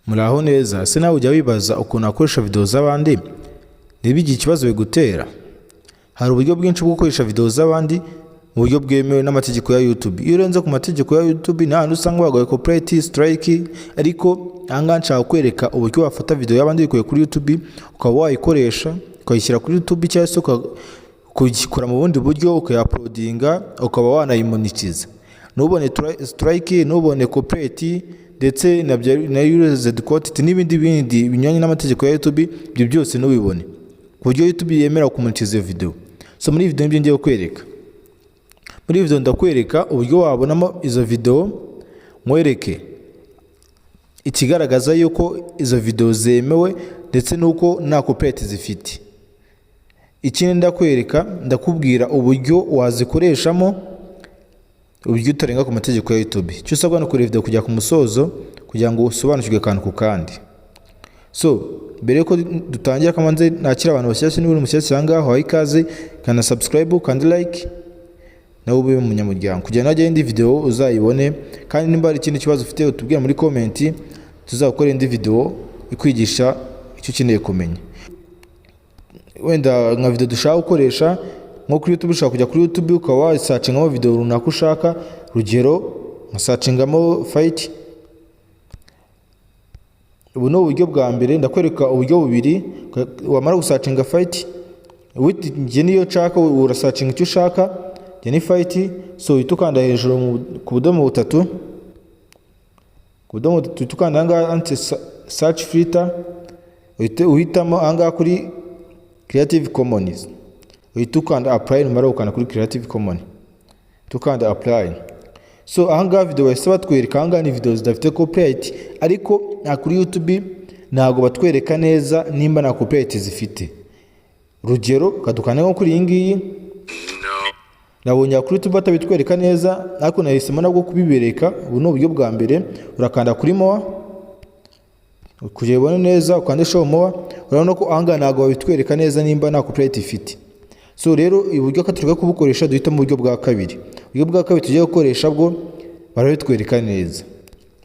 Muraho neza. Ese nawe ujya wibaza ukuntu wakoresha video z'abandi ntibigire ikibazo bigutera? Hari uburyo bwinshi bwo gukoresha video z'abandi mu buryo bwemewe n'amategeko ya YouTube. Iyo urenze ku mategeko ya YouTube, nta hantu usanga baguhaye copyright strike. Ariko aha ngaha nshaka kwereka uburyo wafata video y'abandi uyikuye kuri YouTube, ukaba wayikoresha, ukayishyira kuri YouTube, cyangwa se ukayikora mu bundi buryo, ukayauploadinga, ukaba wanayimonetiza, ntubone strike, ntubone copyright, ndetse na reused content n'ibindi bindi binyuranye n'amategeko ya YouTube. Ibyo byose ntubibone, ku buryo YouTube yemera kumonetiza iyo video. So muri iyi video nibyo ngiye kukwereka. Muri iyi video ndakwereka uburyo wabonamo izo video, nkwereke ikigaragaza yuko izo video zemewe, ndetse n'uko nta copyright zifite. Ikindi ndakwereka, ndakubwira uburyo wazikoreshamo, uburyo utarenga ku mategeko ya YouTube. Icyo usabwa ni ukureba video kujya ku musozo kugira ngo usobanukirwe akantu ku kandi. So mbere yuko dutangira, kamanze nakira abantu bashyashya. Niba uri mushyashya aha ngaha, waha ikaze. Kanda subscribe, kandi like, nawe ube umunyamuryango kugira ngo najya indi video uzayibone. Kandi nimba hari ikindi kibazo ufite, utubwire muri comment, tuzakora indi video ikwigisha icyo ukeneye kumenya. Wenda nka video dushaka gukoresha nko kuri YouTube, ushobora kujya kuri YouTube ukaba wasearchingamo video runaka ushaka. Rugero, nkasearchingamo fight. Ubu ni uburyo bwa mbere, ndakwereka uburyo bubiri. Wamara gusearchinga fight, njye niyo nshaka, urasearchinga icyo ushaka. Njye ni fight. So uhita ukanda hejuru ku budomo butatu. Ku budomo butatu uhita ukanda aha ngaha handitse search filter, uhite uhitamo aha ngaha kuri Creative Commons, uhita ukanda apply. Numara gukanda kuri Creative Commons, uhita ukanda apply. So ahangaha video bahise batwereka, ahangaha ni video zidafite copyright. Ariko nta kuri YouTube ntabwo batwereka neza nimba nta copyright zifite. Rugero, kadukane nko kuri iyi ngiyi. Nabonye kuri YouTube batabitwereka neza, ariko nahisemo nabwo kubibereka. Ubu ni uburyo bwa mbere. Urakanda kuri more kugira ubone neza, ukande show more. Urabona ko ahangaha ntabwo babitwereka neza nimba nta copyright ifite. So rero uburyo turi kubukoresha, duhitamo uburyo bwa kabiri. Uburyo bwa kabiri tugiye gukoresha bwo barabitwereka neza.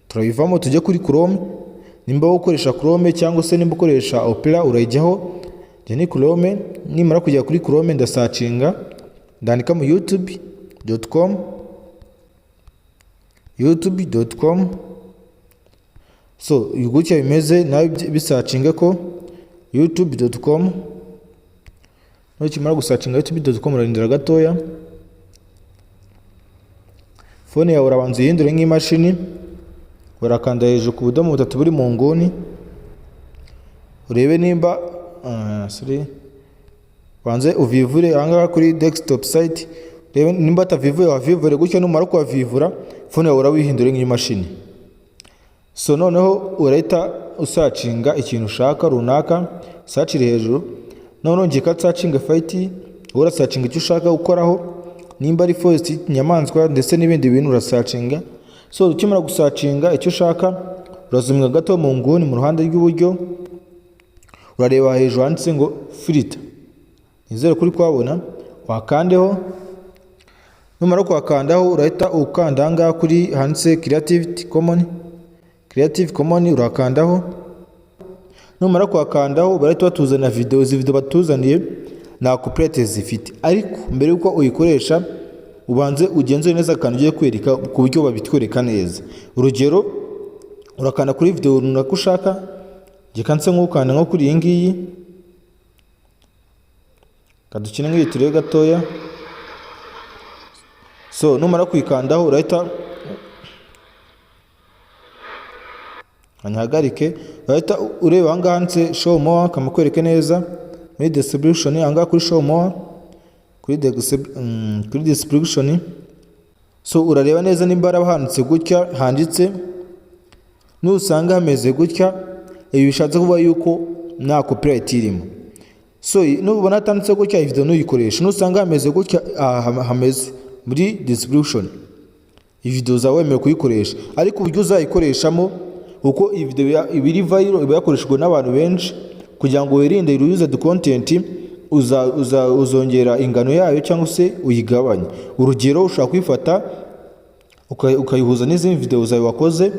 Turabivamo, tujye kuri Chrome. Nimba ukoresha Chrome cyangwa se nimba ukoresha Opera, urayijyaho. Njye ni Chrome. Nimara kujya kuri Chrome, ndasearchinga, ndandika mu youtube.com, youtube.com. So gutya bimeze, nawe bisearchinge ko youtube.com. Nukimara gusearchinga youtube.com, urarindira gatoya. Phone yawe urabanza uyihindure nk'imashini. Urakanda hejuru ku budomo butatu buri mu nguni, urebe nimba sorry, banze uvivure ahangaha kuri desktop site, urebe nimba atavivuye, wavivure gutyo. Numara kuhavivura, phone yawe urawihindure nk'imashini. So noneho urahita usearchinga ikintu ushaka runaka, search iri hejuru. Noneho ngiye ka searchinga fight, urasearchinga icyo ushaka gukoraho, nimba ari forest, inyamaswa, ndetse n'ibindi bintu, urasearchinga. So ukimara gusearchinga icyo ushaka, urazoominga gato mu nguni mu ruhande rw'iburyo, urareba hejuru handitse ngo filter. Nizere kuri kuhabona. Wakandeho. Numara kuhakandaho, urahita ukanda ahangaha kuri handitse Creative Common. Creative Common urakandaho. Numara kuhakandaho, barahita batuzanira video. Izi video batuzaniye nta copyright zifite. Ariko mbere yuko uyikoresha, ubanze ugenzure neza akantu ugiye kwereka ku buryo babitwereka neza. Urugero, urakanda kuri video runaka ushaka. Reka nse nk'ukanda nko kuri iyi ngiyi, kadukine nk'iyi, turebe gatoya. So numara kuyikandaho, urahita nyihagarike, urahita ureba ahangaha handitse show more, kamakwereke neza muri description. Ahangaha kuri show more, kuri description. So urareba neza nimba haraba handitse gutya handitse. Nusanga hameze gutya, ibi bishatse kuvuga yuko nta copyright irimo. So nubona hatanditse gutya, iyi video ntuyikoreshe. Nusanga hameze gutya, aha hameze muri description, iyi video uzaba wemerewe kuyikoresha. Ariko uburyo uzayikoreshamo, kuko iyi video iba iri viral, iba yakoreshejwe n'abantu benshi, kugira ngo wirinde reused content, uzongera ingano yayo cyangwa se uyigabanye. Urugero, ushobora kuyifata ukayihuza n'izindi video zawe wakoze.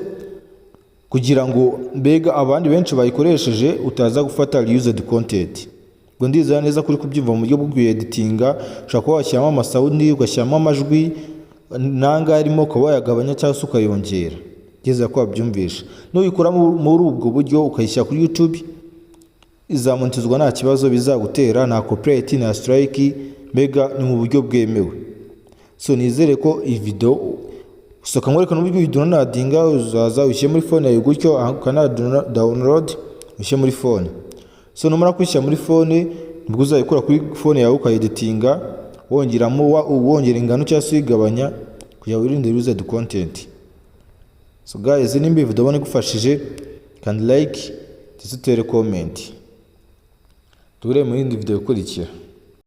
kugira ngo mbega abandi benshi bayikoresheje utaza gufata reused content. Ubwo ndizera neza kuri kubyumva. Mu buryo bwo kuyeditinga, ushobora kuba washyiramo amasound, ugashyiramo amajwi nanga arimo, ukaba wayagabanya cyangwa se ukayongera. Ndizera ko wabyumvisha. Nuyikora muri ubwo buryo ukayishyira kuri YouTube, izamonetizwa nta kibazo bizagutera, nta copyright, nta strike, mbega ni mu buryo bwemewe. So nizere ko iyi video gusohoka nkwereka n'uburyo uyidownloadinga. Uzaza ushyire muri phone yawe gutyo, ukana download, ushyire muri phone. So numara kuyishyira muri phone, nibwo uzayikura kuri phone yawe ukayeditinga, wongeramo, wongera ingano cyangwa se uyigabanya kugira ngo wirinde reused content. So guys, nimba iyi video ubona igufashije, kandi like ndetse utere comment. Duhure mu yindi video ikurikira.